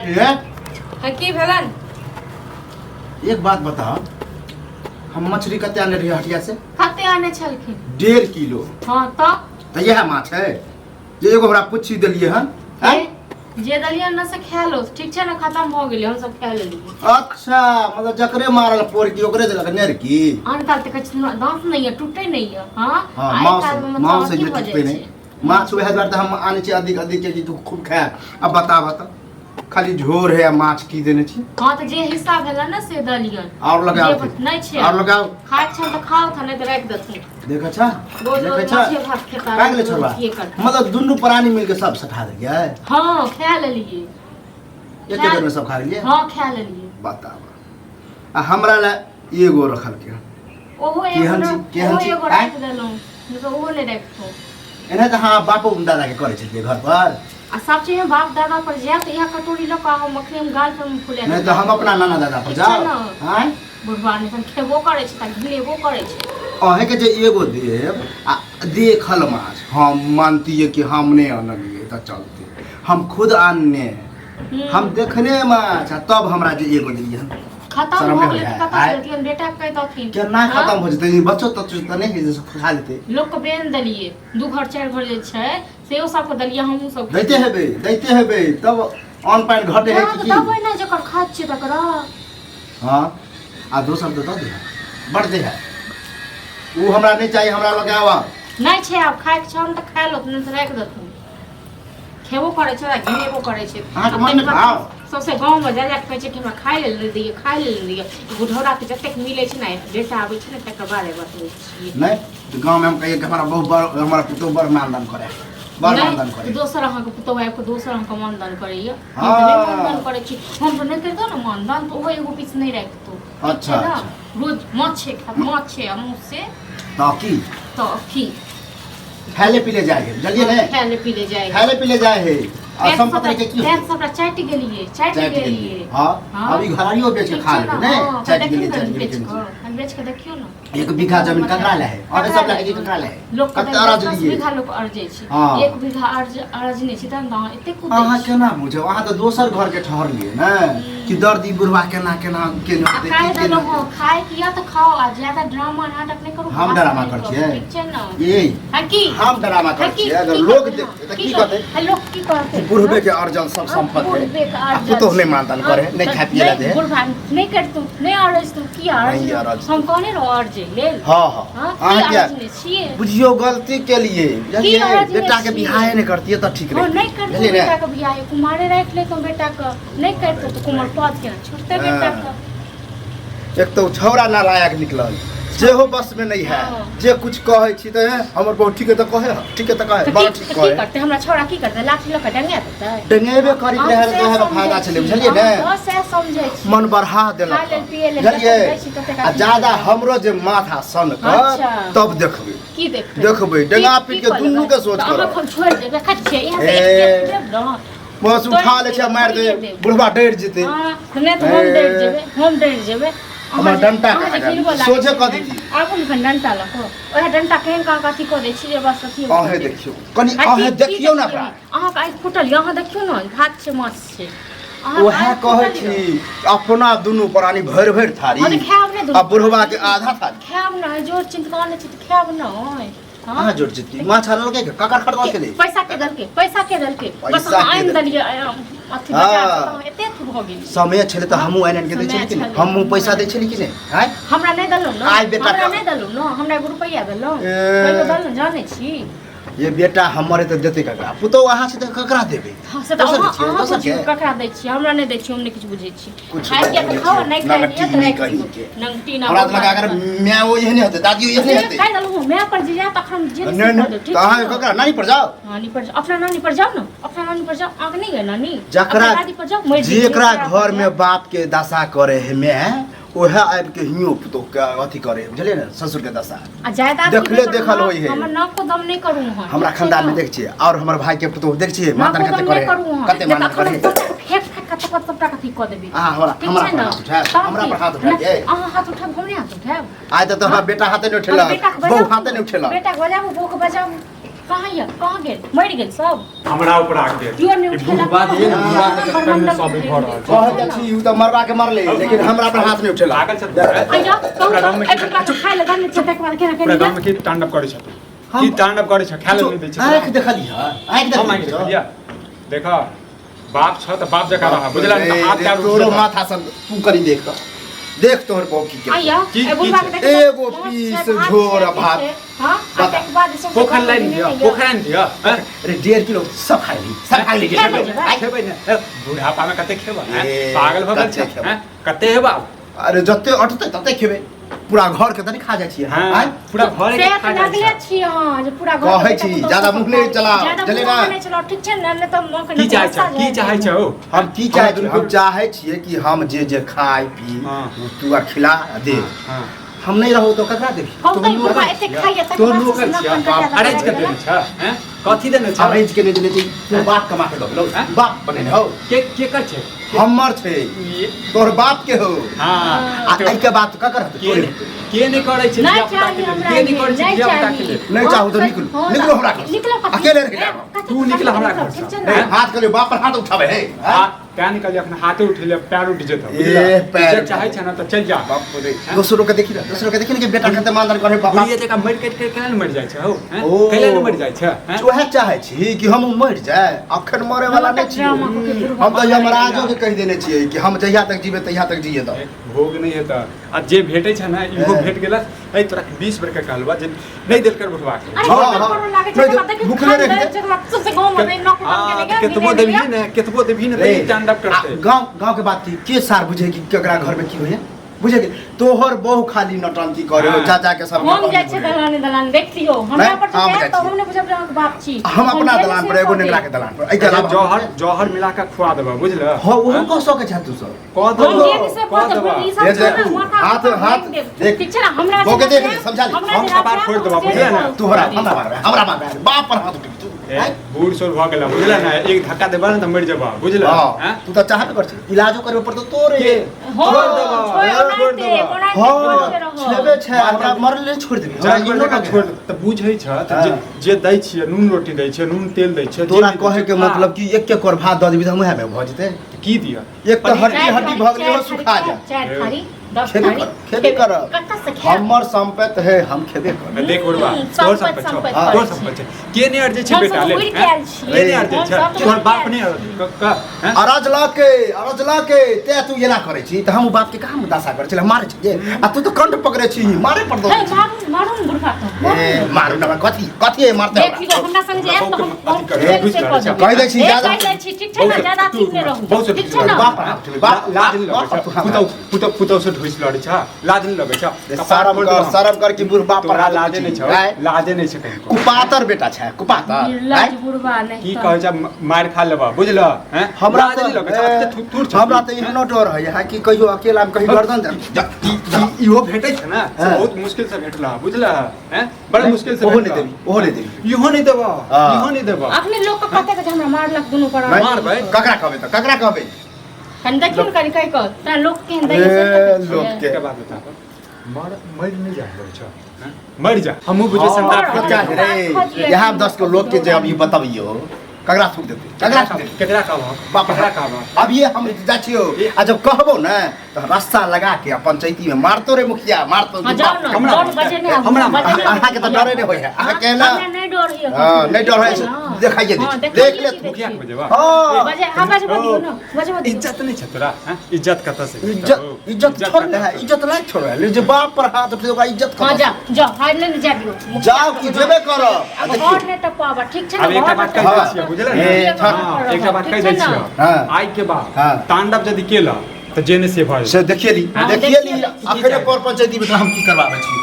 ये हाँ की भेलन? एक बात बताओ, हम मछली कते आने रहिए हटिया से? कते आने छलखिन? 1.5 किलो। हाँ तऽ। तऽ इएह माछ है जे एगो हमरा पुच्छी देलियै हन, आँय? जे देलियै ने से खा लो, ठीक छै ने? खत्म भऽ गेलै, हम सब खा लेलियै। अच्छा, मतलब जकरे मारल पोरकी ओकरे देलक नेरकी। आन काल तऽ कहै छै दाँत नहि यऽ, टूटै नहि यऽ। हाँ। हाँ। आइ माउस काल्हिमे मतलब माउस अथी जे भऽ टूटते जाइ नहि छै। माछ, वएह दुआरे तऽ हम आनै छी अधिक अधिक कि तू खूब खाय। अब बताबह तऽ खाली झोर है आ माछ की देने छी? हाँ तऽ जे हिस्सा भेलै ने से देलियनि। आओर लगाओ। जे नहि छै। आओर लगाओ। खाइ छल तऽ खाओ था, नहि तऽ राखि देथुन। देखै छ? रोज देखै रोज छ? माछे भात खेता? का गेलै रोज छोड़बा? अथिये करता। मतलब दुनू प्राणी मिलके सब सठा देलियै? हाँ, खा लेलियै। एके बेरमे सब खा गेलियै? हाँ, खा लेलियै। बताब, आ हमरा लए एगो रखलकै। ओहो एगो केहन ने छी, केहन ओहो छी, एगो आँय? राखि देलहुँ, नहि तऽ ओहो नहि राखितहुँ। एना तऽ अहाँ बापो दादाके करै छलियै घर पर। आ सब चीज बाप दादा पर जायब तऽ इएह कटोरी लऽ कऽ हम अखने हम गाल पर फुला। नहि तऽ हम अपना नाना दादा पर ठीक छै जाउ ने? आँय? बुढ़बा नहि तहन खेबो करै छै तऽ घिनेबो करै छै। अहेँके जे एगो देब आ देखल माछ, हम मानतियै कि हम नहि अनलियै तऽ चलते, हम खुद आनने, हम देखने माछ आ तब हमरा जे एगो देलियै हन। खतम शरम भऽ नहि गेलै होइए? तऽ कतऽ आइ- से देतियनि? बेटा के कहितथिन। केना हँ? खतम हो जेतै? ई बच्चो तच्चो तऽ नहि है जे सब खा लेतै। लोकके बेन देलियै, दू घर चारि घर जे छै सेहो सबके देलियै, हमहूँ सब। दैते हेबै, दैते हेबै, तब अन्न पानि घटे है हँ, कि तऽ की? देबै ने जकर खाद छियै तकरा। हँ, आ दोसर तऽ दऽ दे, बड़ दे है, ओ हमरा नहि चाही, हमरा लग आवा। नहि छै आब, खायके छौ तऽ खा लो, नहि तऽ राखि देथुन। खेबो करै छै आ घिनेबो करै छै। अहाँके मन नहि भाव? सौंसे गाँवमे जा जा कऽ कहै छै कि हमरा खाय लेल नहि दैए, खाय लेल नहि दैए। बुढ़ौराके जतेक मिलै छै ने, बेटा आबै छै ने तकर बाद बतबै छियै। नहि तऽ गाँवमे हम कहियै कि हमरा बहुत बड़, हमरा पुतोहु बड़ मानदान करे, बड़ नहि, मानदान करे। दोसर अहाँके पुतोहु आबि कऽ दोसर अहाँके मानदान करैए, हम तऽ नहि मानदान करै छी। हम तऽ नहि करितहुँ ने मानदान तऽ ओहो एगो पीस नहि राखितहुँ। ठीक अच्छा। छै ने? अच्छा। रोज माछे खायब, माछे आ माँसे। तऽ की? तऽ की? खाय ले पी ले जाए है, बुझलियै ने? खाय ले पी ले जाए। खाय ले पी ले जाए है आ सम्पत्ति के की पैर होतै? सबटा चाटि गेलियै, चाटि चाटि गेलियै। गेलियै। हाँ। हाँ। अभी घरारियो बेच के ठीक खा छै लेबै ने? ने? हाँ, चाटि देखियौ गेलियै, ने, चाटि गेलियै। बेच कऽ, हम बेच कऽ देखियौ ने। 1 बीघा जमीन ककरा ले है? अरे सब ले है कि ककरा ले है? लोक के कते अरज 10 लिए? बीघा लोक अरजै छै। हाँ। 1 बीघा अर्ज अरजने छी तहन तऽ अहाँ एते कुदै अहाँ छी। केना बुझब? अहाँ तऽ दोसर घर के ठहरलियै ने कि दर्द ई बुढ़वा केना केना केना आ देती, कहि केना देलहुँ हँ, खाय के यऽ तऽ खाओ आ ज्यादा ड्रामा नाटक नहि करू। हम भाषण ड्रामा नहि करै करू, छियै? ठीक छै ने? ए। हाँ की? हम ड्रामा करै हाँ की? छियै? अगर की लोक करतै? देखतै तऽ की की कहतै? हाँ, लोक की कहतै? बुढ़बे के अर्जल सब सम्पत्ति है। बुढ़बे के आ अर्जल पुतोहु नहि छै। मानदान करे, नहि खाय पियै ला नहि, दे। बुढ़बा नहि करतौ, नहि अरजतौ, की अरज? नहि अरजतौ। हम कहने रहौ अरजै लेल। हाँ। हाँ, की अहाँ किया अरजने छियै? बुझियौ गलती केलिए, बुझलियै? अरजने बेटा के छियै? बियाहे नहि करतियै तऽ ठीक हाँ, रहितै। नहि करतौ बुझलियै ने? बेटा के बियाह, कुमारे राखि लेतौ बेटा के। नहि करतौ तऽ कुमार पद केना छुटतै बेटा के? एक तऽ ओ छौड़ा नालायक निकलल, जेहो बस में नहीं है। जे कुछ कहै छी तऽ हे, हमर बहु ठीके तऽ कहे है, ठीके तऽ कहे। तऽ बड़ा की ठीक तऽ की कहे। करतै हमरा छौड़ा? की करतै? लाठी लऽ कऽ डंगा देतै? डंगेबे करी हम रहे सएह तऽ समझै फायदा छलै, छी। बुझलियै ने? हम सएह समझै छी। मन बढ़ा देलक। खाय लेल पियै लेल बुझलियै? जतेक दै छी ततेक आ अथी ज्यादा करै। हमरो जे माथा सन कर तब देखबै। की देखबै? देखबै, डेंगा की- पीट की के कऽ दुनू लेबै? के सोच तऽ करब। अहाँ हम छोड़ि देबै, देखै छियै इहाँ से ए। एक एक देब ने। बस उठा लै छै आ मारि दे, तोड़ि देब। बुढ़बा डरि जेतै। हाँ, तऽ नहि तऽ हम ए। डरि जेबै, हम डरि जेबै। हमर अहाँ जे- डंटा अहाँ जे कहाँ गिरबऽ गेल? लागै सोझे छी कऽ ने, देती। आबू ने कनि डंटा लऽ कऽ। ओएह डंटा केहन कहाँ कथी कऽ दै छी जे बस अथी अहें देखियौ कनि, अहें देखियौ ने ओकरा। अहाँके आँखि फूटल यऽ? अहाँ देखियौ ने, भात छै, माछ छै। अहाँके उएह आँखि कहै फूटल यऽ? छी, अपना दुनू प्राणी भरि भरि थारी हँ तऽ खायब ने दुनू आ बुढ़वा के प्राणी। आधा थारी। खायब ने, जोर चिंता नहि छै तऽ खायब ने। हाँ? अहाँ जोर चितकी माछ आनलकै के? ककर खरीदल छलै? पैसा के देलकै? पैसा के देलकै? बस पैसा अहाँ के आनि देलकै? देलियै अथी बाजार से हाँ। तऽ एते अथी भऽ गेल। समय छलै तऽ हमहूँ आनि आनि के दै समय छलियै कि नहि? छलै। हमहूँ पैसा दै छलियै कि नहि? आँय? हमरा नहि देलहुँ ने। आइ बेटा हमरा के- नहि देलहुँ ने, हमरा एगो रुपैआ देलहुँ? ए। कहियो देलहुँ? जानै छी। ये बेटा हमर है तऽ देतै ककरा? पुतोहु अहाँ छै तऽ ककरा देबै? हाँ, से तऽ दोसर अहाँ के छियै, अहाँ दोसर बुझियौ के? ककरा दै छियै। हमरा नहि दै छियै, हम नहि किछु बुझै छी। कुछ खाइ नहि के तऽ बुझै खाओ, छियै। नहि खाइ नंगटी के तऽ नहि राखि कही दियौ। के। नंगटी ना। हमरा तऽ लगा अगर माय एहने हेतै, दादियो एहने हेतै। कहि देलहुँ, माय पर जे जायब तखन जे नहि नहि कऽ देब, ठीक तऽ अहाँ छै ने? ककरा नानी पर जाउ। नानी पर जाउ, अपना नानी पर जाउ ने, अपना नानी पर जाउ। अहाँके नहि गए नानी? जकरा अपना दादी पर जाउ, मरि जेबै, जेकरा जेकरा पर घर में जाउ। बाप के दशा करे है मैं, ओहे आबि के हियो पुतोह के अथी करे, बुझलियै ने? ससुर के दशा आ जायदाद की देखले नहि करू, देखल होई है। हमर नाको दम नहि करू अहाँ, हमरा ठीक छै खानदान में ने? देख छियै और हमर भाई के पुतोह देख छियै मातन नाको कते दम करे नहि करू अहाँ। कते नहि तऽ मानन अखन करे। हम सबटा फेंक फेंक कऽ सबटा सबटा अथी कऽ देबै। अहाँ हमरा ठीक हमरा छै पर ने? हाथ उठायब? तब हमरा की? पर हाथ उठायब? नहि, अहाँ हाथ उठायब, हम नहि हाथ उठायब। आइ तक तऽ हमरा बेटा हाथे नहि हम उठेलक, बेटाके बहु बजाबू हाथे नहि उठेलक। बेटाके बजाबू, बहूके बजाबू। कहाँ यऽ कहाँ गेल मरि गेल सब हमरा ऊपर आग दे केओ नहि ई उठेलक बुढ़बा जे ने बुढ़बा के हमर चक्कर में मंडप सब ई भऽ रहल छै कहै तऽ छी उ तऽ मरबा के मरले लेकिन हमरा पर हाथ नहि उठेला लागल छै आइ जाओ कहू पूरा तऽ गाँव में एहि बुढ़बा के खाय लए दने छै तकर बाद केना पूरा केना गाँव में की तांडव करै छ तू हम- की तांडव करै छ खाय लए नहि दै छ आँखि देखली हँ आँखि हम आँखि देखली देखलियै देख बाप छ तऽ बाप जकाँ रह बुझला नहि तऽ हाथ पैर उठि तोरो जेतौ। माथा सन तू करी देख तऽ देख तोहर बहू की केलकै। आइया की- ए बुढ़बा के की देखी तऽ एगो माछ पीस छै, भात झोर छै, आ भात। की छै, हाँ आ बता। तकर बाद सौंसे पोखरि घर लाइन में दिअ नहि यऽ। पोखरि आनि दिअ हैं? अरे 1.5 किलो सब खा ली सब खा ली खेबै जेबै। खेबै ने ए, बुढ़ापा में कते खेबै हैं? ए, पागल भऽ गेल कते छै खेबै? हैं? कते हेबा अरे जते अटतै तते खेबै पूरा घर के तनी खा जाइ छियै हाँ, आँय? पूरा घर से के तऽ खा जाइ लगले छै। छी अहाँ जे पूरा घर कहै छी, ज्यादा मुँह नहि चलाउ, ज्यादा बुझलियै मुँह ने? नहि चलाउ ठीक छै ने नहि तऽ मुँह के की चाहै नशा छ की चाहै छ ओ हम की चाहै छियै हम चाहै छियै कि हम जे जे खाय पी हाँ। ओ तू आर खिला आ दे हाँ हम नहि रहू तो ककरा देबी हम तऽ तोहर बुढ़बा नौकर एते छियै। खाइए तकर तोहर बाद नौकर से छियै नौकर कटा अरेंज के देने छ हैं कथी देने छ अरेंज के नहि देने छै तोर बाप कमा के दऽ हैं? बाप बनेने हौ के के कर छै हमर छै ये- तोहर बाप के हो हाँ आ एहिके बात ककर हेतै के तोरे नहि- के नहि करै छै नहि धिया पुता चाही के लेल? हमरा के नहि करै छै नहि धिया पुता के चाही। लेल नहि चाहू तऽ निकलू हाँ, निकलू हमरा घर से। निकलो कथी? अकेले रहि जायब। कथी- तू निकल हमरा घर से। ठीक छै नहीं, ने? हाथ के बाप पर हाथ उठावे है हाँ, तें निकल अखन हाथे उठेले पैर उठ जेतौ ए, बुझलह? पैर इज्जत चाहै छै ने तऽ चलि जा बाप रे दोसरो के देखी ना दोसरो के देखी ना कि बेटा कते मानदान करे बाप बुढ़िया जकाँ मरि कटि के केना ने मरि जाइ छै हौ हैं? ओ। कैला ने मरि जाइ छै हैं? वएह चाहै छी कि हम मरि जाए अखन मरे वाला नहि छी ड्रामा कऽ के बुढ़बा हम तऽ यमराजो के कहि देने छियै कि हम जहिया तक जीवे तहिया तक जिए दो भोग नहि हेतऽ आ जे भेटै छै ने इहो हैं। भेट गेलक ऐ तोरा 20 बेर के कहलबा जे नहि देल कर बुढ़वा के अरे हाँ, कतऽ हाँ। पड़ो लागै छै, नहि, तकर बाद देखी भुखले खाइ रहि लै, जकर बाद सौंसे गाँवमे नहि नौकर हाँ, बन गेलै, केतबो मिलै देबही नहि ने केतबो देबही ने रे, तऽ स्टैंड अप आ करतै गाँव गाँव के बात की के सार बुझे कि केकरा घर में की होइए बुझे कि तोहर बहु खाली नौटंकी करे हाँ। चाचा के सब हम नौटंकी जाइ छियै करे। दलाने दलाने देख लियौ हमरा नहि, पर हम जे जाइ तऽ छियै। हम नहि बुझब जे अहाँके बाप छी हम अपना हम दलान पर एगो नेंगरा के दलान पर एहिके अलावा जहर जहर मिला के खुआ देबा बुझल हाँ ओहो कह सकै छह तू सब कह हम देबा जे भी से कह कह देबा देब ई सब ये छोड़ देखू, माथा हाथ- पर हाथ भागि देब। देख। ठीक छै ने हमरा बौके जेना देख ले, छै, समझा ले। हमरा हम जेना कपार छै, फोड़ि देबा, हम से बुझले ने? कहू। तू हमरा हमरा मारबे हमरा मारबे बाप पर हाथ उठेबी तू ए, आँय? बूढ़ सूढ़ भऽ गेला बुझल ने एक धक्का देबा ने तऽ मरि जेबा बुझल हाँ, हैं? तू तऽ चाहबे कर छी इलाजो करबे पड़तो तोरे के? हो, छोड़ देबा, छोड़, छोड़ ओनाहिते, देबा। ओनाहिते हाँ छोड़ते रहब। छेबे छै हमरा मरले नहि छोड़ देबी हमरा जानवर इनो जकाँ लगे। छोड़ तऽ बुझै छ तऽ जे हाँ। जे दै छियै नून रोटी दै छियै नून तेल दै छियै जे तोरा भी दै कहे छियै, के खा। मतलब कि एक एक कर भात दऽ देबी तऽ हम उएह में भऽ जेतै की दिअ एक तऽ हड्डी चारि हड्डी थारी, भऽ गेलै चारि सुखा थारी, जा चारि थारी, 10 खेबे थारी, करब खेबे करब कतऽ से खायब? हमर सम्पत्ति है हम खेबे करब देख बुढ़वा हम्म, तोहर सम्पत्ति, सम्पत्ति छौ सम्पत्ति तोहर करै सम्पत्ति छै के नहि अरजै छै हम बेटा सब ले उड़ि के हैं? आयल छियै। के नहि अरजै हम छै सब तोहर उड़ि के बाप आयल नहि अरजै क हैं? अरज लऽ के अरज लऽ के ते तू एना करै छी तऽ हम ओ बाप के कहाँ मुदासा करै छलै मारै छी आ तू तऽ कंठ पकड़ै छी मारे पर दऽ हे, मारू मारू ने बुढ़बा के, मारू ए ने। मारू ना कथी कथी है मारते देख लियौ हमरा संग जे आयब तऽ हम अथी कर, हम घुसि से रहल कऽ छै। देबै। कहि दै छी, हे, ज्यादा- कहि दै छी, ठीक छै ने ज्यादा ठीक नहि रहू बहुत ठीक छै ने बाप पर हाथ उठेबै, बाप लाज नहि बाप लगै पर छै तू हाथ पुतौ पुतौ पुतौ से ढुसि लड़ै छ लाज नहि लगै छ कपार शरम फोड़ि कर देबौ। शरम कर कि बुढ़ बाप पर तोरा हाथ लाजे नहि उठेबै छौ छी, आँय? लाजे नहि छै कहिको कुपातर बेटा छै कुपातर आँय? निर्लज बुढ़बा नहि की तऽ। कहै छै मारि खा लेबा बुझल हैं हमरा लाज नहि लगै छै तऽ एते थुथुर छै हमरा तऽ एहनो डर है हाँ कि कहियो अकेला में कहीं गर्दन जा इहो भेटै छै ने से हाँ। बहुत मुश्किल से भेटला बुझल हैं बड़ा मुश्किल से ओहो नहि भेटला। देबी ओहो नहि देबी इहो नहि देबा हाँ। इहो नहि देबा अपने लोक के कहते जे हमरा मारलक दुनू पर नहि, मारबै। ककरा कहबै तऽ ककरा कहबै कनि देखियौ ने कनि कहि कऽ तोरा लोक केहन दैए से ए, देखै लोक छियै। के। एकटा बात बता मर मरि नहि जा रहल छ हैं? मरि जा हमहूँ बुझे संताप हाँ। बच्चा रे यहाँ 10 को लोग के जे अभी बतबियो ककरा थूक देतै ककरा थूक देतै केकरा कहबह बाप केकरा कहबह अब ये हम जाइ छियो आ जब कहबो ने तऽ रस्सा लगा के आ पंचायती में मारतो रे मुखिया मारतो हाँ, जाओ ना हमरा डर बजे नहि आबू, हमरा बजे नहि आबू। अहाँके तऽ डरे नहि होइ है अहाँके ना हमरा नहि डर होइए हाँ, नहि डर होइ है, देखाइए दै हाँ, छी। देखाइए देख ले दै छी। मुखिया के बजेबा हाँ बजे हाँ बजबऽ दियौ ने बजबऽ दियौ इज्जत नहि छै तोरा हैं? इज्जत कतऽ से भेटतौ? इज्जत इज्जत छोड़ कतऽ है से? इज्जत लायक छोड़ है जे बाप पर हाथ उठे ओकरा इज्जत हाँ कतऽ जा जाओ हार नहि ने जा दियौ जाओ कि जेबे करब आ अब देखियौ घर नहि टपाबऽ ठीक छै आब ने एकटा घर बात नहि कहि दै हाँ। छियै बुझल ने ए, हाँ, एकटा बात कहि दै छियै हाँ। आइ के बाद हाँ। तांडव यदि केला तऽ जे नहि से भऽ से देखिए ली हाँ, देखिए ली देखिए ली। अखने पर पंचायती में हम की करवाबै छी।